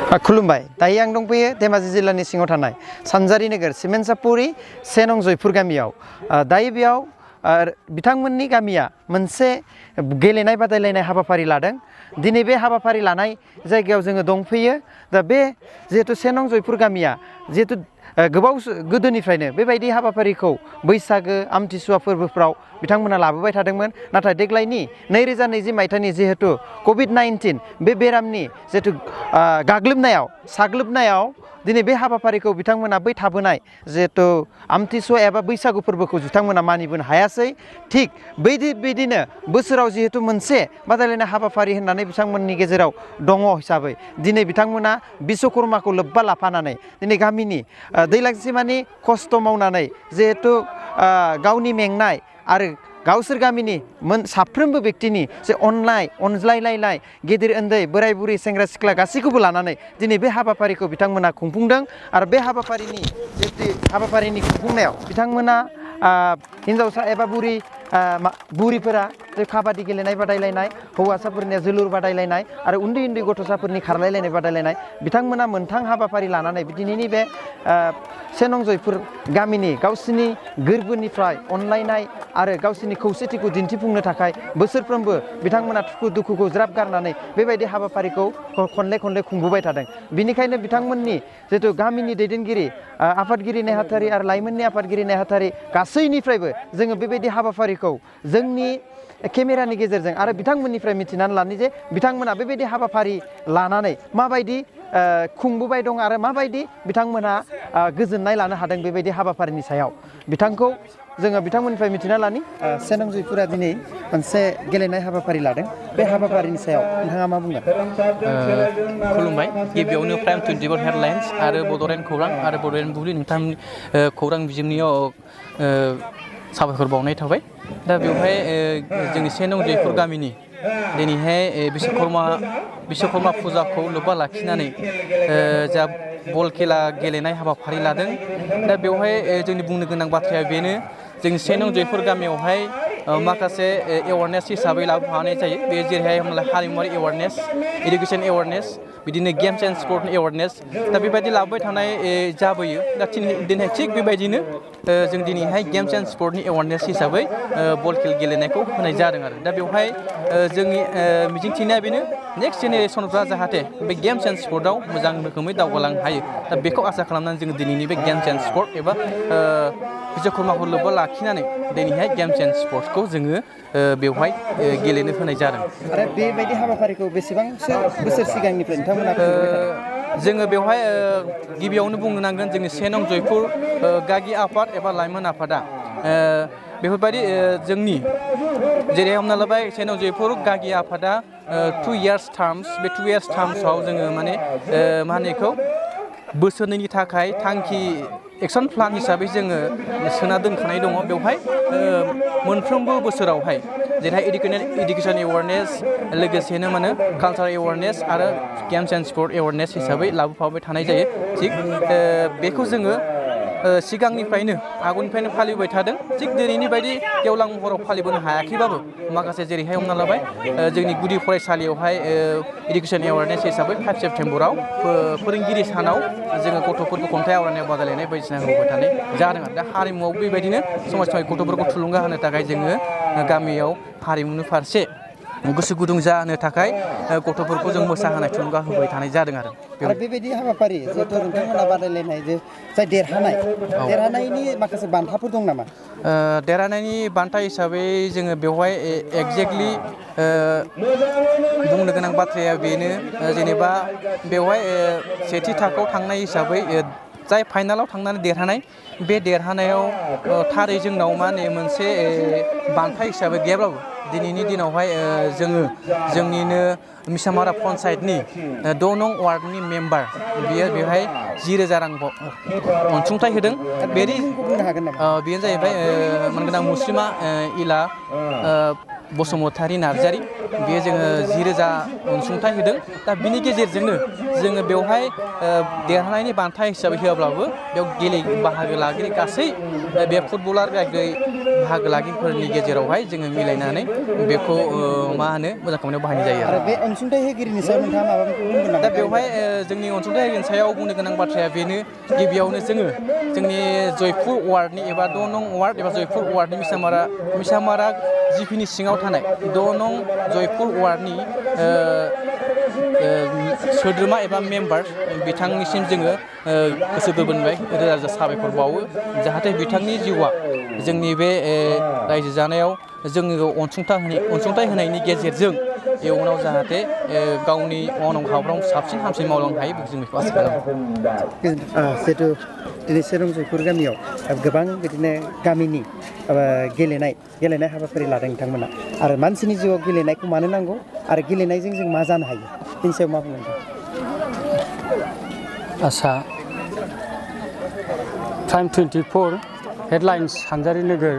खुलुमबाय दायो आं दंफैयो धेमाजि जिल्लानि सिङाव थानाय सानजारि नोगोर सिमेन्सापुरि सेनं जयपुर गामियाव दायो बेयाव बिथांमोननि गामिया मोनसे गेलेनाय बादायलायनाय हाबाफारि लादों दिनै बे हाबाफारि लानाय जायगायाव जोङो दंफैयो दा बे जिहेतु सेनं जयपुर गामिया जिहेतु गोदोनिफ्रायनो बेबायदि हाबाफारिखौ बैसागो आमथिसुवा फोरबोफ्राव बिथांमोना लाबोबाय थादोंमोन नाथाय देग्लायनि 2020 मायथाइनि जिहेतु कोविड-19 बे बेरामनि जिहेतु साग्लोबनायाव दिनै बे हाबाफारिखौ बिथांमोना बै थाबोनाय जिहेतु आमथिसुवा एबा बैसागु फोरबोखौ बिथांमोना मानिबोनो हायासै थिग बिदिनो बोसोराव जिहेतु मोनसे बादायलायनाय हाबाफारि होननानै बिथांमोननि गेजेराव दङ हिसाबै दिनै बिथांमोना बिश्वकर्माखौ लोब्बा लाफानानै दिनै गामिनि दैलांसिमानि खस्थ' मावनानै जिहेतु गावनि मेंनाय आरो गावसोर गामिनि साफ्रोमबो व्यक्तिनि जे अनज्लायलायनाय गेदेर उन्दै बोराय बुरै सेंग्रा सिख्ला गासैखौबो लानानै दिनै बे हाबाफारिखौ बिथांमोना खुंफुंदों आरो बे हाबाफारिनि खुंफुंनायाव बिथांमोना हिन्जावसा एबा बुरिफोरा काबादि गेलेनाय बादायलायनाय हौवासाफोरनिया जोलुर बादायलायनाय आरो उन्दै गथ'साफोरनि खारलायलायनाय बादायलायनाय बिथांमोना मोनथाम हाबाफारि लानानै दिनैनि बे सेनं जयपुर गामिनि गावसिनि गोरबोनिफ्राय अनलायनाय आरो गावसिनि खौसेथिखौ दिन्थिफुंनो थाखाय बोसोरफ्रोमबो बिथांमोना दुखुखौ ज्राब गारनानै बेबायदि हाबाफारिखौ खनले खुंबोबाय थादों बिनिखायनो बिथांमोननि जिहेतु गामिनि दैदेनगिरि आफादगिरि नेहाथारि आरो लाइमोननि आफादगिरि नेहाथारि गासैनिफ्रायबो जोङो बेबायदि हाबाफारिखौ जोंनि केमेरानि गेजेरजों आरो बिथांमोननिफ्राय मिथिनानै लानो जे बिथांमोना बेबायदि हाबाफारि लानानै माबायदि खुंबोबाय दं आरो माबायदि बिथांमोना गोजोननाय लानो हादों बेबायदि हाबाफारिनि सायाव जोङो बिथांमोननिफ्राय मिथिना लानि सेनं जयपुरा दिनै मोनसे गेलेनाय हाबाफारि लादों बे हाबाफारिनि सायाव नोंथाङा मा बुंगोन खुलुमबाय गिबियावनो प्राइम 24 हेडलाइन्स आरो बड'लेण्ड खौरां आरो बड'लेण्ड बुब्लि नोंथांनि खौरां बिजोंनियाव साबायखर बावनाय थाबाय दा बेवहाय जोंनि सेनं जयपुर गामिनि दिनैहाय बिश्वकर्मा फुजाखौ लोब्बा लाखिनानै जा बल खेला गेलेनाय हाबाफारि लादों दा बेवहाय जोंनि बुंनो गोनां बाथ्राया बेनो जोंनि सेनं जयपुर गामियावहाय माखासे एवारनेस हिसाबै लाबोफानाय जायो बे जेरैहाय हारिमुवारि एवारनेस इडुकेसन एवारनेस बिदिनो गेम्स एन्ड स्पर्टनि एवारनेस दा बेबायदि लाबोबाय थानाय जाबोयो दा दिनै थिग बेबायदिनो जों दिनैहाय गेम्स एन्ड स्पर्टनि एवारनेस हिसाबै बल खेल गेलेनायखौ होनाय जादों आरो दा बेवहाय जोंनि मिजिंथिनाया बेनो नेक्स्ट जेनेरेसनफ्रा जाहाथे बे गेम्स एन्ड स्पर्टआव मोजां रोखोमै दावगालांनो हायो दा बेखौ आसा खालामनानै जोङो दिनैनि बे गेम्स एन्ड स्पर्ट एबा बिश्वकर्माखौ लोब्बा लाखिनानै दिनैहाय गेम्स एन्ड स्पर्ट्सखौ जोङो बेवहाय गेलेनो होनाय जादों आरो बेबायदि हाबाफारिखौ बेसेबांसो बोसोर सिगांनिफ्राय नोंथांमोना जोङो बेवहाय गिबियावनो बुंनो नांगोन जोंनि सेनं जयपुर गागि आफाद एबा लाइमोन आफादा बेफोरबायदि जोंनि जेरै हमना लाबाय सेनं जयपुर गागि आफादा 2 years टार्म्स बे 2 years टार्म्सआव जोङो माने मा होनो बेखौ बोसोरनैनि थाखाय थांखि एक्सन प्लान हिसाबै जोङो सोना दोनखानाय दङ बेवहाय मोनफ्रोमबो बोसोरावहाय जेरैहाय इडुकेसन एवारनेस लोगोसेनो माने कालचार एवारनेस आरो गेम्स एन्ड स्पर्ट एवारनेस हिसाबै लाबोफाबाय थानाय जायो थिग बेखौ जोङो सिगांनिफ्रायनो आगोलनिफ्रायनो फालिबाय थादों थिग दिनैनि बायदि गेवलां महराव फालिबोनो हायाखैबाबो माखासे जेरैहाय हमना लाबाय जोंनि गुदि फरायसालियावहाय इडुकेसन एवारनेस हिसाबै 5 सेप्तेम्बराव फोरोंगिरि सानाव जोङो गथ'फोरखौ खन्थाइ आवरायनाय बादायलायनाय बायदिसिना होबाय थानाय जादों दा हारिमुआव बेबायदिनो समाजारि गथ'फोरखौ थुलुंगा होनो थाखाय जोङो गामियाव हारिमुनि फारसे गोसो गुदुं जानो थाखाय गथ'फोरखौ जों मोसाहोनाय थुलुंगा होबाय थानाय जादों आरो बेबायदि हाबाफारि जिहेतु नोंथांमोना बादायलायनाय जाय देरहानायनि माखासे बान्थाफोर दं नामा देरहानायनि बान्था हिसाबै जोङो बेवहाय एक्जेक्टलि बुंनो गोनां बाथ्राया बेनो जेनेबा बेवहाय सेथि थाखोआव थांनाय हिसाबै जाय फाइनालाव थांनानै देरहानाय बे देरहानायाव थारै जोंनाव मा होनो मोनसे बान्था हिसाबै गैयाब्लाबो दिनैनि दिनावहाय जोङो जोंनिनो मिसामारा पन्सायतनि 6 नं वार्डनि मेम्बार बियो बेवहाय 10,000 रां अनसुंथाइ होदों बेयो जाहैबाय मोनगोनां मुस्लिमा इला बसुमतारी नार्जारी बेयो जोङो 10,000 अनसुंथाइ होदों दा बिनि गेजेरजोंनो जोङो बेवहाय देरहानायनि बान्था हिसाबै होआब्लाबो बेयाव बाहागो लागिरि गासै बे फुटबलार बाहागो लागिरिफोरनि गेजेरावहाय जोङो मिलायनानै बेखौ मा होनो मोजां खामानियाव बाहायनाय जायो आरो बे अनसुंथाइ होगिरिनि सायाव नोंथाङा माबाफोर बुंगोन नामा? दा बेवहाय जोंनि अनसुंथाइ होगिरिनि सायाव बुंनो गोनां बाथ्राया बेनो गिबियावनो जोङो जोंनि जयपुर वार्डनि एबा 6 नं वार्ड एबा जयपुर वार्डनि मिसामारा जिपिनि सिङाव थानाय 6 नं जयपुर वार्डनि सोद्रोमा एबा मेम्बार बिथांनिसिम जोङो गोसो गोरबोनिफ्राय रोजा रोजा साबायखर बावो जाहाथे बिथांनि जिउआ जोंनि बे रायजो जानायाव जोङो अनसुंथाइ होनायनि गेजेरजों इयुनाव जाहाथे गावनि मावनांगौ हाबाफोराव साबसिन हामसिन मावलांनो हायो जों बेखौ आसा खालामो। जिहेतु दिनै सेरं जयपुर गामियाव गोबां बिदिनो गामिनि गेलेनाय हाबाफारि लादों नोंथांमोना आरो मानसिनि जिउआव गेलेनायखौ मानो नांगौ आरो गेलेनायजों जों मा जानो हायो बेनि सायाव मा बुंगोन? आसा टाइम 24 हेडलाइन्स सानजारि नोगोर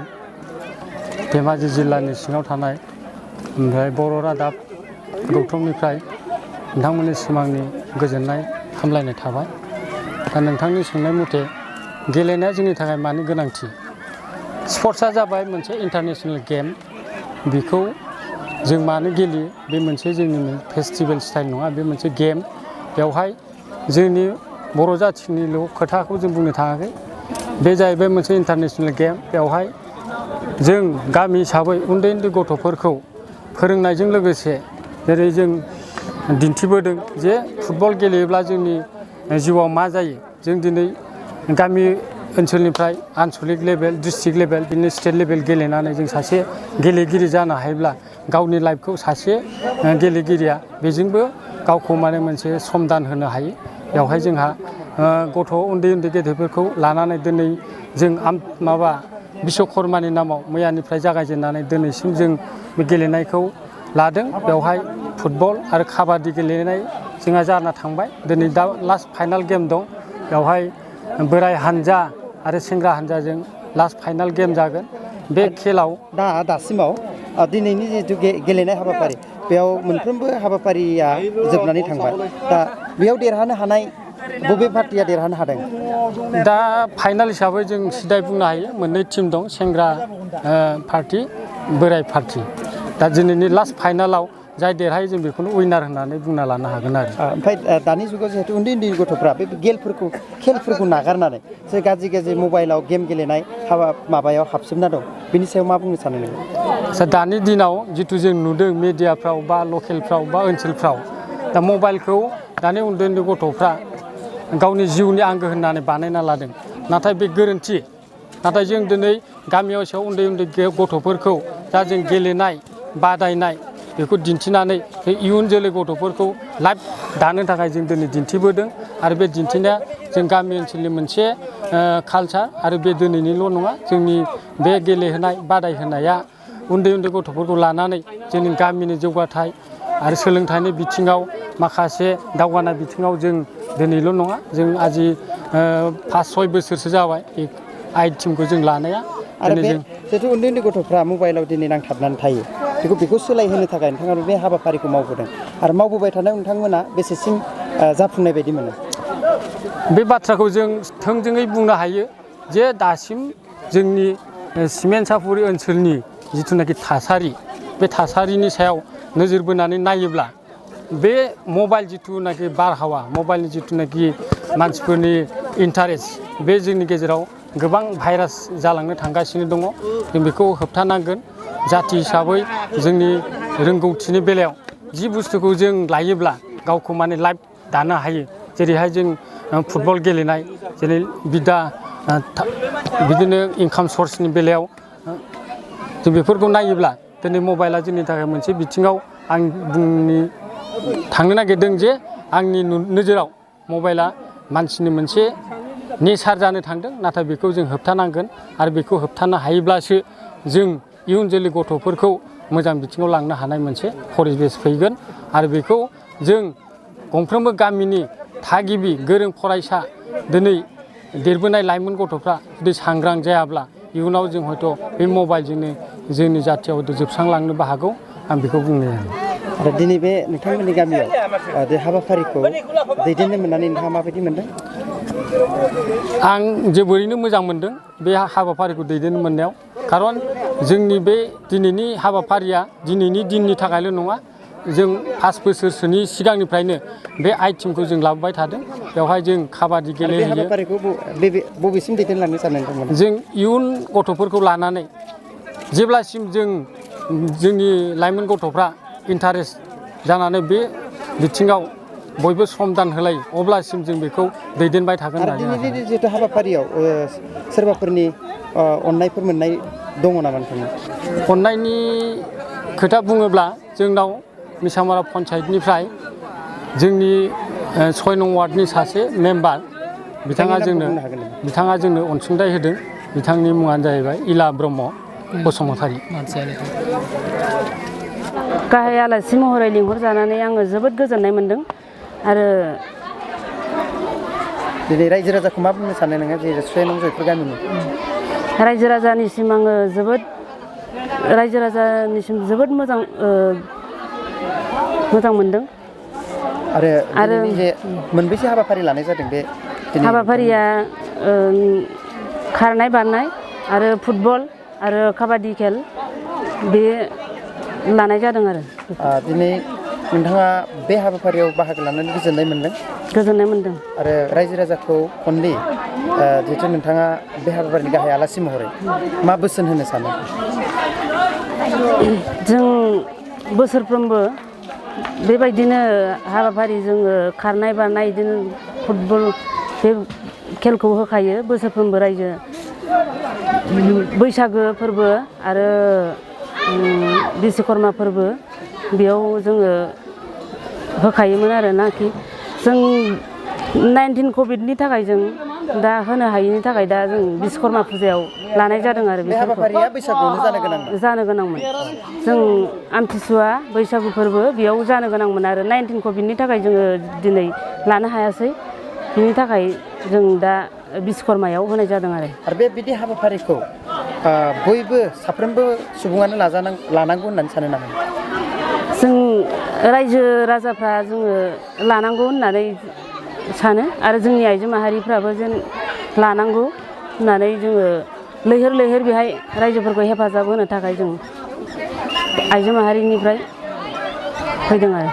धेमाजि जिल्लानि सिङाव थानाय ओमफ्राय बर' रादाब गौथुमनिफ्राय नोंथांमोननि सिमांनि गोजोननाय हामलायनाय थाबाय। दा नोंथांनि सोंनाय मथे गेलेनाया जोंनि थाखाय मानो गोनांथि? स्पर्ट्सआ जाबाय मोनसे इन्टारनेशनेल गेम। बेखौ जों मानो गेलेयो? बे मोनसे जोंनि फेस्टिभेल स्टाइल नङा, बे मोनसे गेम। बेवहाय जोंनि बर' जाथिनिल' खोथाखौ जों बुंनो थाङाखै। बे जाहैबाय मोनसे इन्टारनेशनेल गेम। बेवहाय जों गामि हिसाबै उन्दै उन्दै गथ'फोरखौ फोरोंनायजों लोगोसे जेरै जों दिन्थिबोदों जे फुटबल गेलेयोब्ला जोंनि जिउआव मा जायो। जों दिनै गामि ओनसोलनिफ्राय आनसलिक लेभेल, डिस्ट्रिक्ट लेभेल, बिदिनो स्टेट लेभेल गेलेनानै जों सासे गेलेगिरि जानो हायोब्ला गावनि लाइफखौ सासे गेलेगिरिया बेजोंबो गावखौ माने मोनसे समदान होनो हायो। बेवहाय जोंहा गथ' उन्दै गेदेरफोरखौ लानानै दिनै जों बिश्वकर्मानि नामाव मैयानिफ्राय जागायजेननानै दिनैसिम जों बे गेलेनायखौ लादों। बेवहाय फुटबल आरो काबादि गेलेनाय जोंहा जाना थांबाय। दिनै दा लास्ट फाइनाल गेम दं। बेवहाय बोराय हानजा आरो सेंग्रा हानजाजों लास्ट फाइनाल गेम जागोन। बे खेलाव दासिमाव दिनैनि जिहेतु गेलेनाय हाबाफारि बेयाव मोनफ्रोमबो हाबाफारिया जोबनानै थांबाय। दा बेयाव देरहानो हानाय बबे पार्टिया देरहानो हादों? दा फाइनाल हिसाबै जों सिदाय बुंनो हायो मोननै टिम दं, सेंग्रा पार्टि, बोराय पार्टि। दा दिनैनि लास्ट फाइनालाव जाय देरहायो जों बेखौनो उइनार होननानै बुंना लानो हागोन आरो। ओमफ्राय दानि जुगाव जिहेतु उन्दै गथ'फ्रा बे खेलफोरखौ नागारनानै जे गाज्रि मबाइलाव गेम गेलेनाय माबायाव हाबसोमना दं, बिनि सायाव मा बुंनो सानो नोङो? दानि दिनाव जिथु जों नुदों मिडियाफ्राव बा लकेलफ्राव बा ओनसोलफ्राव दा मबाइलखौ दानि उन्दै गथ'फ्रा गावनि जिउनि आंगो होननानै बानायना लादों। नाथाय बे गोरोन्थि। नाथाय जों दिनै गामियाव सायाव उन्दै गथ'फोरखौ दा जों गेलेनाय बादायनाय बेखौ दिन्थिनानै इयुन जोलै गथ'फोरखौ लाइफ दानो थाखाय जों दिनै दिन्थिबोदों। आरो बे दिन्थिनाया जों गामि ओनसोलनि मोनसे कालचार। आरो बे दिनैनिल' नङा, जोंनि बे गेलेहोनाय बादायहोनाया उन्दै गथ'फोरखौ लानानै जोंनि गामिनि जौगाथाय आरो सोलोंथाइनि बिथिङाव माखासे दावगानाय बिथिङाव जों दिनैल' नङा, जों 5-6 बोसोरसो जाबाय आइ टिमखौ जों लानाया। आरो बे जिहेतु उन्दै गथ'फ्रा मबाइलाव दिनै नांथाबनानै थायो, बेखौ सोलायहोनो थाखाय नोंथाङा बे हाबाफारिखौ मावबोदों आरो मावबोबाय थानाय नोंथांमोना बेसेसिम जाफुंनाय बायदि मोनो? बे बाथ्राखौ जों थोंजोङै बुंनो हायो जे दासिम जोंनि सिमेन्ट-सापुरि ओनसोलनि जिथुनाखि थासारि, बे थासारिनि सायाव नोजोर बोनानै नायोब्ला बे मबाइल जिथुनाखि बारहावा, मबाइलनि जिथुनाखि मानसिफोरनि इन्टारेस्ट, बे जोंनि गेजेराव गोबां भाइरास जालांनो थांगासिनो दङ। जों बेखौ होबथानांगोन। जाथि हिसाबै जोंनि रोंगौथिनि बेलायाव जि बुस्थुखौ जों लायोब्ला गावखौ माने लाइफ दानो हायो, जेरैहाय जों फुटबल गेलेनाय, जेरै बिदिनो इनकाम सर्सनि बेलायाव जों बेफोरखौ नायोब्ला दिनै मबाइला जोंनि थाखाय मोनसे बिथिङाव आं थांनो नागिरदों जे आंनि नोजोराव मबाइला मानसिनि मोनसे नेचार जानो थांदों। नाथाय बेखौ जों होबथानांगोन आरो बेखौ होबथानो हायोब्लासो जों इयुन जोलै गथ'फोरखौ मोजां बिथिङाव लांनो हानाय मोनसे परिबेस फैगोन। आरो बेखौ जों गंफ्रोमबो गामिनि थागिबि गोरों फरायसा, दिनै देरबोनाय लाइमोन गथ'फ्रा जुदि सांग्रां जायाब्ला इयुनाव जों हयथ' बे मबाइलजोंनो जोंनि जाथियाव जोबस्रांलांनोबो हागौ। आं बेखौ बुंनो आरो दिनै बे नोंथांमोननि गामियाव बे हाबाफारिखौ दैदेननो मोननानै नोंथाङा माबायदि मोनदों? आं जोबोरैनो मोजां मोनदों बे हाबाफारिखौ दैदेननो मोननायाव, खारन जोंनि बे दिनैनि हाबाफारिया दिनैनि दिननि थाखायल' नङा, जों 5 बोसोरसोनि सिगांनिफ्रायनो बे आइटेमखौ जों लाबोबाय थादों। बेवहाय जों काबादि बे गेलेहैयो। हाबाफारिखौ बबेसिम दैदेनलांनो सानो नोंथांमोना? जों इयुन गथ'फोरखौ लानानै जेब्लासिम जोंनि लाइमोन गथ'फ्रा इन्टारेस्ट जानानै बे बिथिङाव बयबो सम दान होलायो, अब्लासिम जों बेखौ दैदेनबाय थागोन आरो होननानै दिनैनि जिहेतु हाबाफारियाव सोरबाफोरनि अननायफोर मोननाय दङ नामा नोंथांमोन? अननायनि खोथा बुङोब्ला जोंनाव मिसामारा पन्सायतनिफ्राय जोंनि 6 नं वार्डनि सासे मेम्बार बिथाङा जोंनो अनसुंथाइ होदों। बिथांनि मुङानो जाहैबाय इला ब्रह्म बसुमतारी। गाहाय आलासि महरै लिंहरजानानै आङो जोबोद गोजोननाय मोन्दों। आरो दिनै रायजो राजाखौ मा बुंनो सानो नोङो, जे 6 नं जयपुर गामिनि रायजो राजानिसिम आङो जोबोद मोजां मोनदों। आरो जे मोनबेसे हाबाफारि लानाय जादों बे हाबाफारिया? खारनाय बारनाय आरो फुटबल आरो काबादि खेल बे लानाय जादों आरो। दिनै नोंथाङा बे हाबाफारियाव बाहागो लानानै गोजोननाय मोनदों? गोजोननाय मोनदों। आरो रायजो राजाखौ खनलि जिहेतु नोंथाङा बे हाबाफारिनि गाहाय आलासि महरै मा बोसोन होनो सानो? जों बोसोरफ्रोमबो बेबायदिनो हाबाफारि, जोङो खारनाय बारनाय बिदिनो फुटबल बे खेलखौ होखायो बोसोरफ्रोमबो। रायजो बैसागो फोरबो आरो बिश्वकर्मा फोरबो बेयाव जोङो होखायोमोन आरो नाखि जों 19 कभिडनि थाखाय जों दा होनो हायैनि थाखाय दा जों बिश्वकर्मा फुजायाव लानाय जादों आरो। बे हाबाफारिया बैसागुआवनो जानो गोनांमोन। जों आमथिसुवा बैसागु फोरबो बेयाव जानो गोनांमोन आरो 19 कभिडनि थाखाय जोङो दिनै लानो हायासै। बिनि थाखाय जों दा बिश्वकर्मायाव होनाय जादों आरो बिदि हाबाफारिखौ बयबो साफ्रोमबो सुबुङानो लानांगौ होननानै सानो नामा? जों रायजो राजाफ्रा जोङो लानांगौ होननानै सानो, आरो जोंनि आइजो माहारिफ्राबो जेन लानांगौ होननानै जोङो लैहोर लैहोर बेहाय रायजोफोरखौ हेफाजाब होनो थाखाय जों आइजो माहारिनिफ्राय फैदों आरो।